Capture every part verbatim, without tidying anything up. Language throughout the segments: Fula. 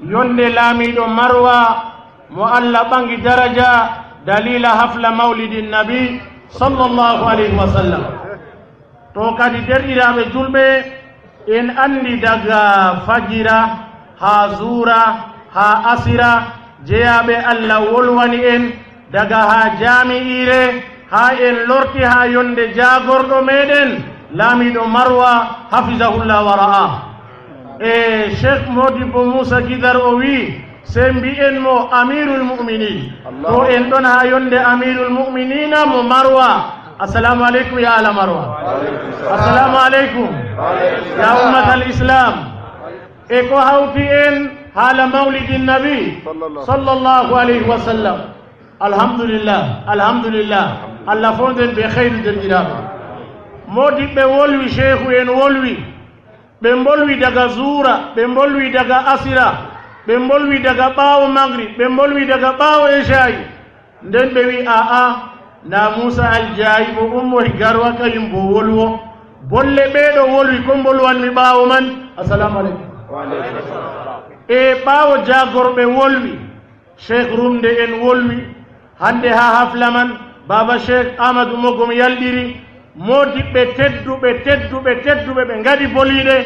Yonde laamiiɗo Marwa mo Allah ɓangi daraja daliila hafla mawlidin nabi sallallahu alayhi wa sallam. To kadi, derɗiraaɓe julɓe, en anndi daga fajira haa zuura haa asira, jeyaaɓe Allah wolwani en daga haa jaami'iire haa en lorti haa yonde jaagorɗo meɗen, laamiiɗo Marwa, hafizahullah wa ra'a. E Cheikh Modibbo Moussa Guidar o wi, se mbi'en mo Amirul Mu'minin. To en ɗon haa yonde Amirul Mu'minina mo Marwa. Assalamu alaikum ya ala Marwa. Assalamu alaikum ya ummatal Islam. E ko hawti en haala mawlidin nabi sallallahu alaihi wa sallam. Alhamdulillah, alhamdulillah. Allah fonden be khairu, derɗiraaɓe. Modibɓe wolwi, sheikhu en wolwi. Ɓe mbolwi daga zuura, ɓe mbolwi daga asira, ɓe mbolwi daga ɓaawo magrib, ɓe mbolwi daga ɓaawo eshaa'i. Nden ɓe wi, "A'a, na Muusa Aljaayi mo ummoy Garwa kayum bo wolwo. Bolle ɓee ɗo wolwi, ko mbolwanmi ɓaawo man?" Assalamu alaikum. E ɓaawo jaagorɓe wolwi, Cheikh Rumde en wolwi, hande haa hafla man, Baaba Cheikh Amadou Mogom yalɗiri, moodiɓɓe tedduɓe, tedduɓe, tedduɓe, ɓe ngaɗi boliiɗe,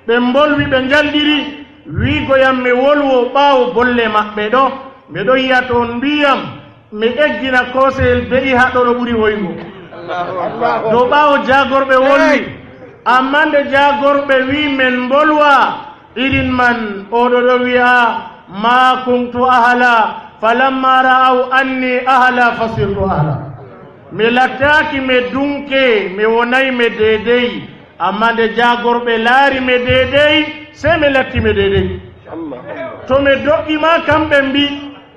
ɓe mbolwi, ɓe njalɗiri, wiigo yam mi wolwo ɓaawo bolle maɓɓe ɗo, mi ɗon yi'a to on mbi'am, mi eggina kooseyel be'i haa ɗo ɗo ɓuri woygo. Dow ɓaawo jaagorɓe wolwi, ammaa nde jaagorɓe wi men mbolwa, irin man, oɗo ɗo wi'a, "Ma kuntu ahala, falamma ra'aw anni ahala, fasirtu ahala." Mi lattaaki me dunke, mi wonay me deedey, amma nde jaagorɓe laari me deedey, sey mi latti me deedey. To me do'i ma, kamɓe mbi,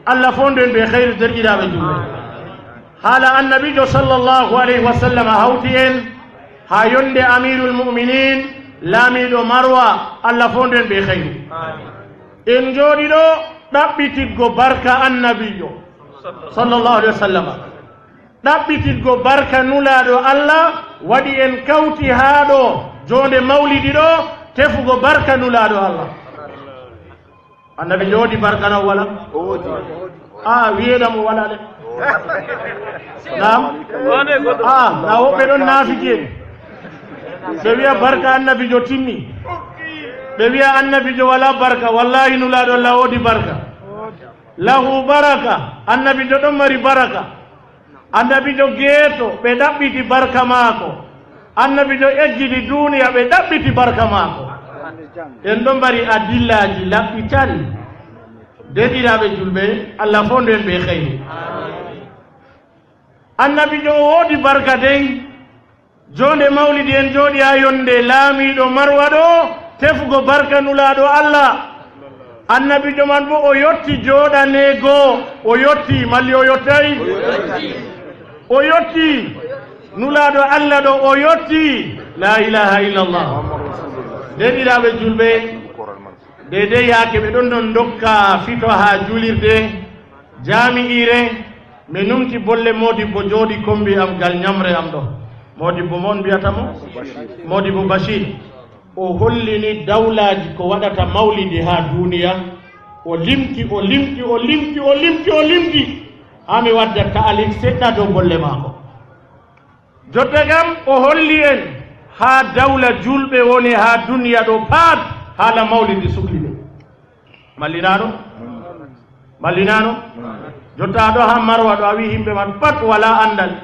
Allah fondo en be khairu, derɗiraaɓe julɓe. Haala Annabiijo sallallahu alayhi wa sallam hawti en haa yonde Amirul Mu'minin, laamiiɗo Marwa, Allah fondo en be khairu. En njooɗi ɗo ɗaɓɓitiggo barka Annabiijo sallallahu alayhi wa sallam. Ɗaɓɓitiggo barka Nulaaɗo Allah waɗi en kawti haa ɗo, joonde mawlidi ɗo, tefugo barka Nulaaɗo Allah. Annabiijo woodi barka na o wala? O woodi. A wi'eɗam o wala de. Naam. A na woɓɓe ɗon naafiki en. Ɓe wi'a barka Annabiijo timmi. Ɓe wi'a Annabiijo wala barka. Wallahi Nulaaɗo Allah woodi barka. Lahu baraka. Annabiijo ɗon mari baraka. Annabiijo geeto, ɓe ɗaɓɓiti barka maako. Annabiijo eggiti duuniya, ɓe ɗaɓɓiti barka maako. En ɗon mari adillaaji laɓɓi tal. Deɗiraaɓe julɓe, Allah fondo en be khayru. Annabiijo o woodi barka dey. Joonde mawlidi en jooɗi haa yonde laamiiɗo Marwa ɗo, tefugo barka Nulaaɗo Allah. Annabiijo man bo o yotti jooɗaneego, o yotti, malli o yottay? O yotti. Nulaaɗo Allah ɗo o yotti. La ilaha illallah. Deɗiraaɓe julɓe, deydey yaake ɓe ɗon non ndokka fito haa julirde jaami'iire, mi numti bolle moodibbo jooɗi kombi am gal nyamre am ɗo. Moodibbo mo on mbiyata mo? Moodibbo Bashir. O hollini dawlaaji ko waɗata mawlidi haa duuniya. O limti, o limti, o limti, o limti, o limti. Haa mi wadda ta'alik seɗɗa dow bolle maako. Jotta kam o holli en haa dawla julɓe woni haa duniya ɗo paat haala mawlidi sukli ɗe. Mallinaano? Mallinaano? Jotta ɗo haa Marwa ɗo a wi yimɓe man pat wala anndal.